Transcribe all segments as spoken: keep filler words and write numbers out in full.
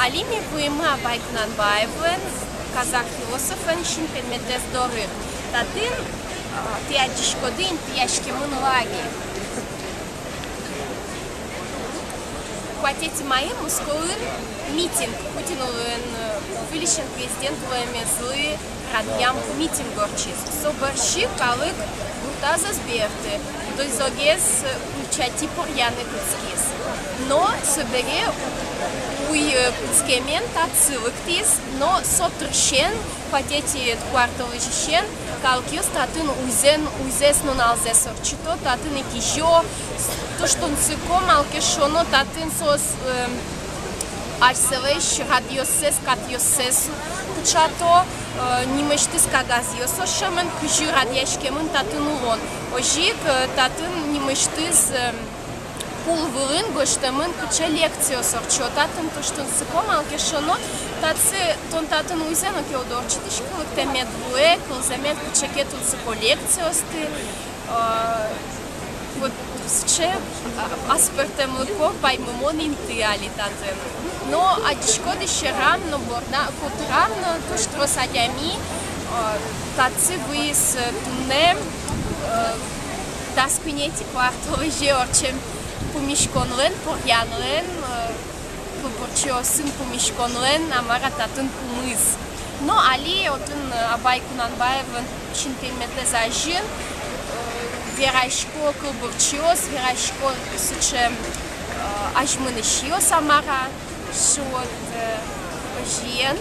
Али ми вуимы Абай Кунанбаевлэн, казах философлэн, синпельметэз доры. Татын, а, тӥ адӟиськоды, интыяськемын лагерь. Куатетӥ мае Москваын митинг, Путин улын, э, выльысен президент луэмезлы радъям митинг ортчиз. Со бӧрсьы калык гуртаз ӧз бертэ, дозьгес, э, ульчатӥ поръяны кутскиз. Но собере уй, э, кутскемен татчы лыктӥз, но со дырысен, куатетӥ куартолэзьысен, калыкъёс татын уйзэ, уйзэс, нуналзэс ортчыто, татын ик изё, туж тунсыко, малы ке шуоно, татын соос, эм, асьсэлэсь радъёссэс, катъёссэс пыӵато, э, нимысьтыз кагазъёс ошемын, кызьы радъяськемын татын улон. Озьы ик, э, татын нимысьтыз, эм, пул вылын гожтэмын, кыӵе лекциос ортчо татын. Туж тунсыко, малы ке шуоно, татчы тон татын уйзэ но ке уд ортчытӥськы, лыктэмед луэ, кылзэмед кыӵе ке тунсыко лекциосты. Э, вот сыӵе, а, аспӧртэмлыко, паймымон инты али татын. Но адӟиськоды, сьӧрам но, борда котырам но туж трос адями, э, татчы вуиз, э, туннэ, э, дас куинетӥ куартолэзе ортчем пумиськонлэн, поръянлэн, э, кылбурчиосын пумиськонлэн, а мар-а, татын пумыз. Но али отын, э, Абай Кунанбаевлэн синпельметэз азьын, э, верасько кылбурчиос, верасько сыӵе, э, азьмынӥсьёс, а мар-а. Шуод, э, озьыен,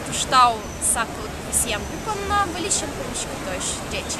туж тау саклык висъямды понна, выльысен пумиськытозь, ӟеч.